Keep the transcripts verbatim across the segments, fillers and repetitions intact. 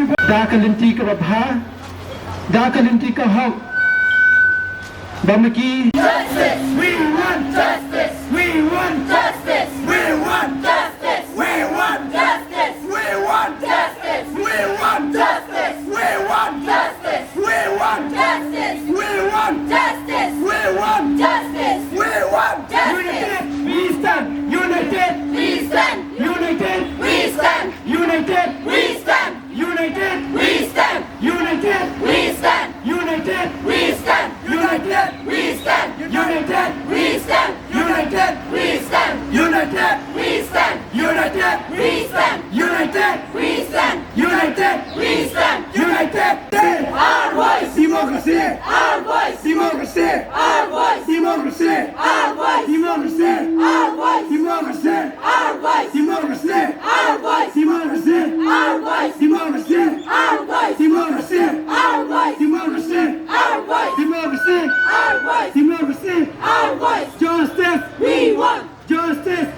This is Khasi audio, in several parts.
Da ka lynti kaba bha, da ka lynti ka hok, ba ma ki. Justice! We want justice! We want justice! We want justice! We want justice! We want justice! We want justice! We want justice! We want justice! We want justice! We want justice! We want justice! United we stand! United we stand! United we stand! United we stand! United we stand! United we stand! United we stand! United we stand! United we stand! United we stand! United we stand! United we stand! United we stand! United we stand! United! Our voice! Democracy! Our voice! Democracy! Our voice! Democracy! Our voice! Democracy! Our voice! Democracy! Our voice! Democracy! Our voice! Democracy! Our voice! Democracy! Our voice! Democracy! Our voice! Democracy! Our voice! Democracy! Our voice! Democracy! Our voice! Justice! We want! Justice!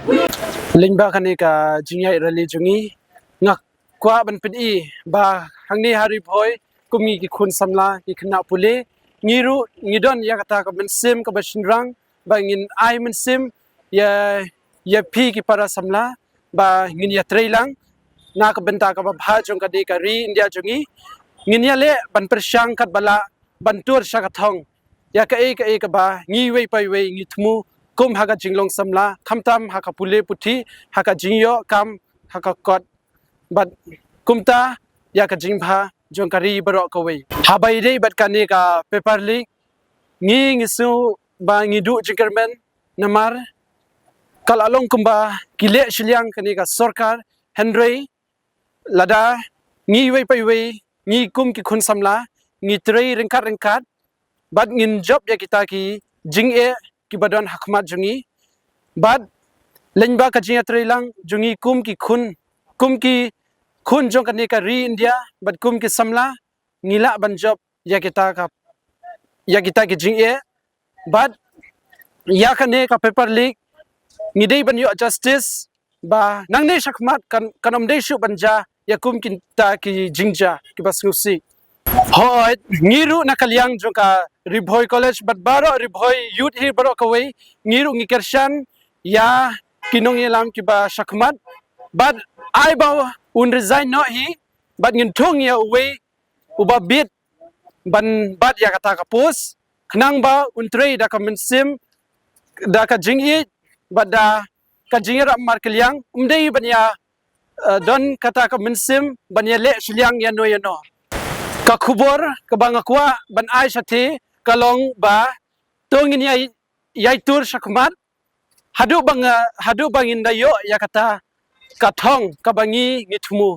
Lyngba kane ka jingïaid rally jong ngi, nga kwah ban pyni ba hangne ha Ri Bhoi, kum ngi ki khun samla, ki khynnah pule, ngi ruh ngi don ïa kata ka mynsiem kaba shynrang, ba ngin ai mynsiem ïa, ïa phi ki para samla, ba ngin ïatrei lang na ka bynta kaba bha jong kane ka ri India jong ngi. Ngin ïaleh ban pyrshang katba lah ban tur sha ka thong ïa kaei kaei kaba ngi iwei pa iwei ngi thmu, kum ha ka jinglong samla, khamtam ha ka pule puthi, ha ka jingïoh kam, ha ka kot, bad kumta ïa ka jingbha jong ka ri baroh kawei. Haba ïadei bad kane ka paper leak, ngi ngi sngew ba ngi duh jingkyrmen namar ka la long kumba ki leh shiliang kane ka sorkar, hynrei lada ngi iwei pa iwei, ngi kum ki khun samla, ngi trei ryngkat ryngkat bad ngin jop ïa kita ki jingeh kiba don ha khmat jong ngi. Bad lyngba ka jingïatreilang jong ngi kum ki khun, kum ki khun jong kane ka ri India bad kum ki samla, ngi lah ban jop ïa kita ka, ïa kita ki jingeh. Bad ïa kane ka paper leak ngi dei ban ïoh justice ba nangne shakhmat kan, kan ym dei shuh ban jia ïa kum kita ki jingjia kiba sngewsih. Hooid, ngi ruh na ka liang jong ka Ri Bhoi College bad baroh Ri Bhoi Youth hi baroh kawei, ngi ruh ngi kyrshan ïa ki nongïalam kiba shakhmat bad ai ba un resign noh hi bad ngin thung ïa uwei uba bit ban bat ïa kata ka post, khnang ba un trei da ka mynsiem, da ka jingïeit bad da ka jingïarap markylliang, ym dei ban ïa, eh, don kata ka mynsiem ban ïa leh shiliang ïano ïano. Ka khubor kaba nga kwah ban ai shatei ka long ba to ngin ïai, ïai tur shakhmat haduh ba nga, haduh ba ngin da ïoh ïa kata ka thong kaba ngi ngi thmu.